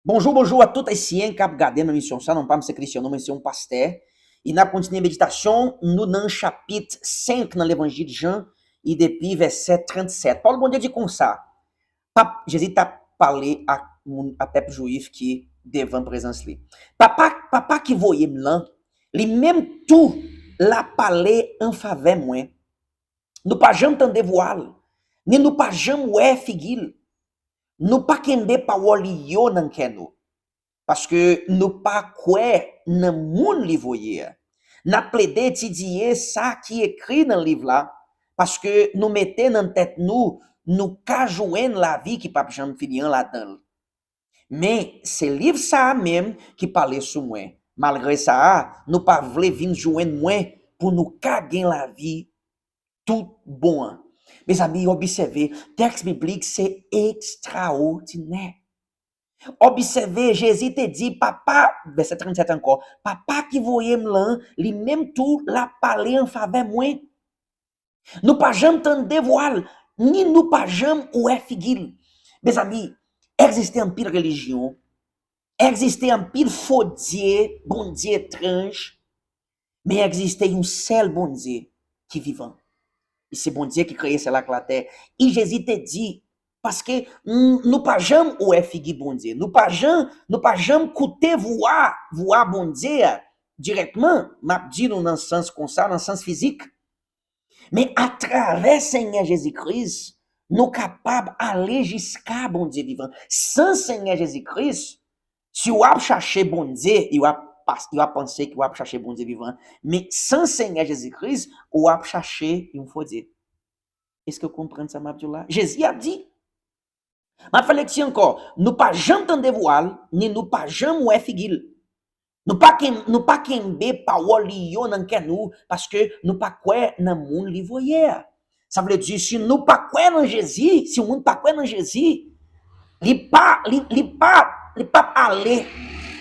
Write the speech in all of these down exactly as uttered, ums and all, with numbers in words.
Bonjou, bonjou a tout Ayisyen k ap gade m nan emisyon sa. Non pa m se Cristiano, mwen se yon pastè. E n ap kontinye meditasyon nou nan chapit senk nan Levanjil Jan, e depi vèsè trannsèt. Pawòl Bondye di konsa, pap, Jezi t ap pale ak moun, ak pèp jwif ki devan prezans li. Papa, papa ki voye m lan, li menm tou l ap pale an favè mwen. Nou pa janm tande vwa l, ni nou pa janm wè figi l. Nou pa kenbe pawòl li yo nan kè nou, paske nou pa kwè nan moun li voye a. N ap plede etidye sa ki ekri nan liv la, paske nou mete nan tèt nou, nou ka jwenn lavi ki p ap janm fini an ladan l. Men, se liv sa a menm ki pale sou mwen. Malgre sa a, nou pa vle vin jwenn mwen pou nou ka gen lavi tout bon an. Mezanmi, obsève, tèks biblik se ekstraòdinè. Obsève, Jezi te di, Papa, vèsè trannsèt ankò, Papa ki voye m lan, li menm tou, l ap pale an favè mwen. Nou pa janm tande vwa l, ni nou pa janm wè figi l. Mezanmi, egziste anpil relijyon, egziste anpil fo dye, bondye etranj, men egziste yon sèl Bondye ki vivan. E se Bondye ki kreye syèl ak latè. E Jezi te di, paske n-, nou pa janm wè figi Bondye, nou pa janm, nou pa janm koute vwa, vwa Bondye a dirèkteman, m ap di nou nan sans konsa, nan sans fizik. Men atravè Senyè Jezi Kris, nou kapab ale jiska Bondye vivan. San Senyè Jezi Kris, si w ap chache Bondye, yo ap pas-, yo ap panse ke w ap chache Bondye vivan. Men san Senyè Jezi Kris, w ap chache yon fo dye. Èske w konprann sa m ap di w la? Jezi ap di, m ap fè lekti ankò. Nou pa janm tande vwa l, ni nou pa janm wè figi l. Nou pa ken-, nou pa kenbe pawòl li yo nan kè nou, paske nou pa kwè nan moun li voye a. Sa vle di, si nou pa kwè nan Jezi, si yon moun pa kwè nan Jezi, li pa, li, li pa, li p ap ale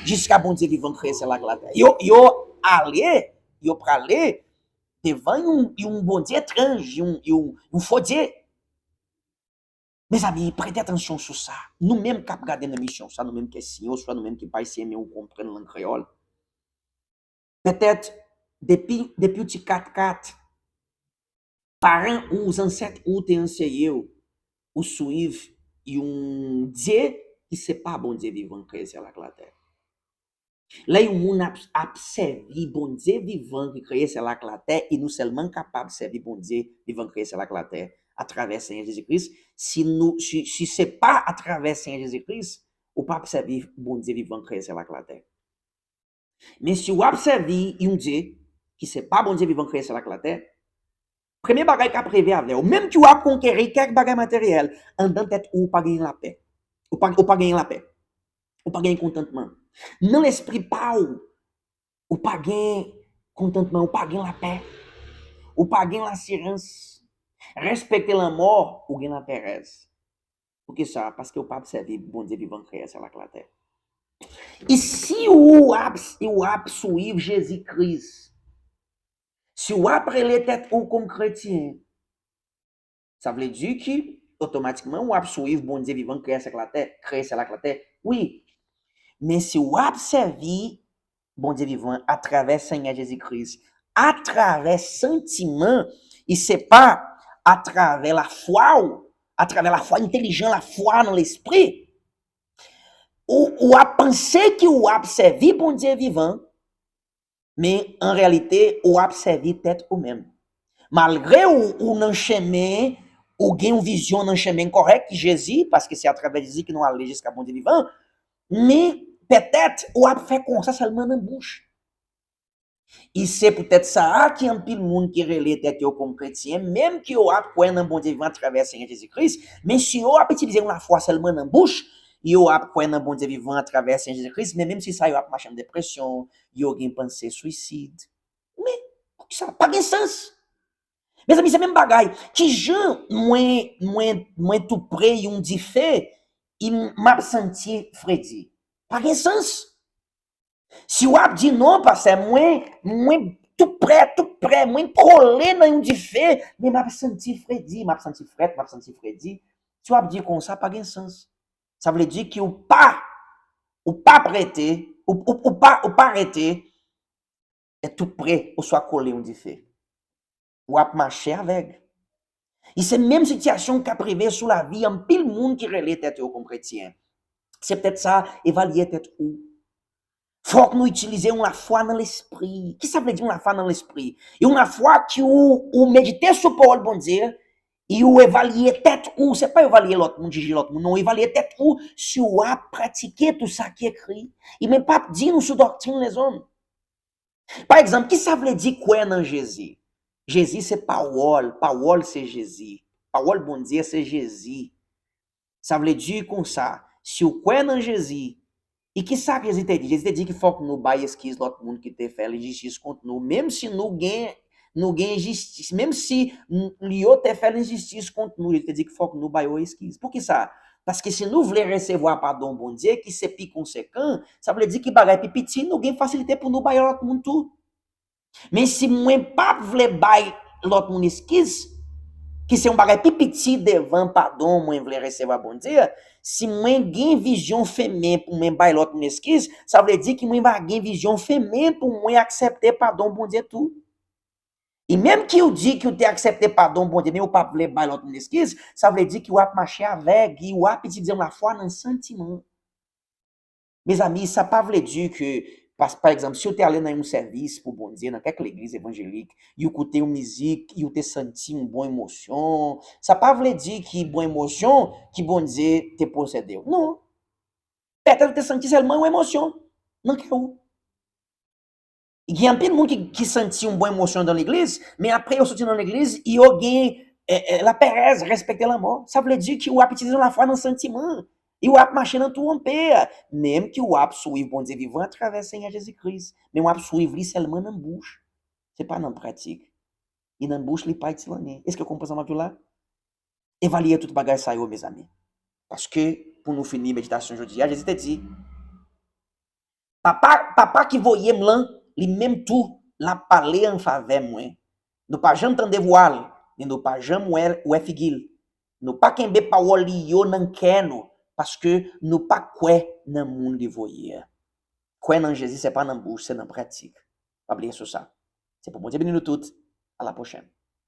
jiska Bondye vivan kreye syèl ak latè. Yo, yo ale, yo prale devan yon, yon Bondye etranj, yon, yon, yon fo dye. Mezanmi, prete atansyon sou sa. Nou menm k ap gade nan emisyon sa, nou menm ki ayisyen, oswa nou menm ki pa ayisyen, men ou konprann lang kreyòl. Petèt, depi, depi w ti katkat, paran ou, zansèt ou te anseye w, ou swiv yon dye ki se pa Bondye vivan kreye syèl ak latè. Lè yon moun ap, ap sèvi Bondye vivan ki kreye syèl ak latè, e nou sèlman kapab sèvi Bondye vivan kreye syèl ak latè atravè Senyè Jezi Kris, si nou, si, si se pa atravè Senyè Jezi Kris, ou p ap sèvi Bondye vivan kreye syèl ak latè. Men si w ap sèvi yon dye ki se pa Bondye vivan kreye syèl ak latè, premye bagay k ap rive avè w, menm ke w ap konkeri kèk bagay materyèl, anndan tèt ou, ou pa gen lapè. Ou pa, ou pa gen lapè. Ou pa gen kontantman. Nan lespri pa w, ou pa gen kontantman, ou pa gen lapè. Ou pa gen lasirans. Respekte lanmò, ou gen laperèz. Poukisa? Paske w p ap sèvi Bondye vivan kreye syèl ak latè. E si w ap, w ap swiv Jezi Kris, si w ap rele tèt ou kòm kretyen, sa vle di ke otomatikman w ap swiv Bondye vivan kreye syèl ak latè, kreye syèl ak latè. Wi. Men si w ap sèvi Bondye vivan atravè Senyè Jezi Kris, atravè santiman, e se pa atravè lafwa w, atravè lafwa entèlijan, lafwa nan lespri. Ou, ou ap panse ke w ap sèvi Bondye vivan, men an reyalite, ou ap sèvi tèt ou menm. Malgre ou, ou nan chemen, ou gen yon vizyon nan chemen kòrèk ki Jezi, paske se atravè Jezi ke nou ale jiska Bondye vivan, men petèt ou ap fè konsa sèlman nan bouch. E se poutèt sa a ki anpil moun ki rele tèt yo kòm kretyen, menm ke yo ap kwè nan Bondye vivan atravè Senyè Jezi Kris, men si yo ap itilize yon lafwa sèlman nan bouch, yo ap kwè nan Bondye vivan atravè Senyè Jezi Kris, men menm si sa, yo ap mache an depresyon, yo gen panse swisid. Men, poukisa? Pa gen sans. Mezanmi, se menm bagay. Kijan mwen, mwen, mwen tou pre yon dife, e m ap santi fredi? Pa gen sans. Si w ap di, "Non, pastè, mwen, mwen tou pre, tou pre, mwen kole nan yon dife, men m ap santi fredi, m ap santi frèt, m ap santi fredi." Si w ap di konsa, pa gen sans. Sa vle di ke w pa Ou pa prete, ou, ou, ou pa, ou pa rete e tou pre oswa kole yon dife. W ap mache avèg. E se menm sitiyasyon k ap rive sou lavi anpil moun ki rele tèt yo kòm kretyen. Se poutèt sa, evalye tèt ou. Fòk nou itilize yon lafwa nan lespri. Ki sa vle di yon lafwa nan lespri? Yon lafwa ki ou, ou medite sou pawòl Bondye, e ou evalye tèt ou. Se pa evalye lòt moun, jije lòt moun. Non, evalye tèt ou si w ap pratike tou sa ki ekri. E men p ap di nou sou doktrin lezòm. Pa egzanp, ki sa vle di kwè nan Jezi? Jezi se pawòl, pawòl se Jezi. Pawòl Bondye se Jezi. Sa vle di konsa, si w kwè nan Jezi, e ki sa Jezi te di? Jezi te di ki fòk nou bay eskiz lòt moun ki te fè lenjistis kont nou, menm si nou gen, nou gen jistis, menm si n- yo te fè lenjistis kont nou, Jezi te di ki fòk nou bay yo eskiz. Poukisa? Paske si nou vle resevwa padon Bondye, ki se pi konsekan, sa vle di ki bagay pi piti, nou gen fasilite pou nou bay lòt moun tou. Men si mwen p ap vle bay lòt moun eskiz, ki se yon bagay pi piti devan padon mwen vle resevwa Bondye, si mwen gen vizyon fèmen pou mwen bay lòt moun eskiz, sa vle di ki mwen va gen vizyon fèmen pou mwen aksepte padon Bondye tou. E menm ki w di ki w te aksepte padon Bondye, men w p ap vle bay lòt moun eskiz, sa vle di ki w ap mache avèg, e w ap itilize yon lafwa nan santiman. Mezanmi, sa pa vle di ke, pa, pa egzanp, si w te ale nan yon sèvis pou Bondye, nan kèk legliz evanjelik, yo koute yon mizik, yo te santi yon bon emosyon, sa pa vle di ki bon emosyon ki Bondye te posede w. Non. Petèt ou te santi sèlman yon emosyon nan kè w. Gen anpil moun ki, ki santi yon bon emosyon nan legliz, men apre yo soti nan legliz, yo gen eh, eh, laperèz, respekte lanmò. Sa vle di ki w ap itilize lafwa nan santiman. E w ap mache nan twonpe. Menm ki w ap swiv Bondye vivan atravè Senyè Jezi Kris. Men w ap swiv li sèlman nan bouch. Se pa nan pratik. E nan bouch li pa itil anyen. Èske w konprann sa m ap di w la? Evalye tout bagay sa yo, mezanmi. Paske, pou nou fini meditasyon jodi a, Jezi te di, Papa, Papa ki voye m lan, li menm tou, l ap pale an favè mwen. Nou pa janm tande vwa l, men nou pa janm wè, wè figi l. Nou pa kenbe pawòl li yo nan kè nou, paske nou pa kwè nan moun li voye a. Kwè nan Jezi, se pa nan bouch, se nan pratik. Pa bliye sou sa. Se pou Bondye beni nou tout. A la pwochèn.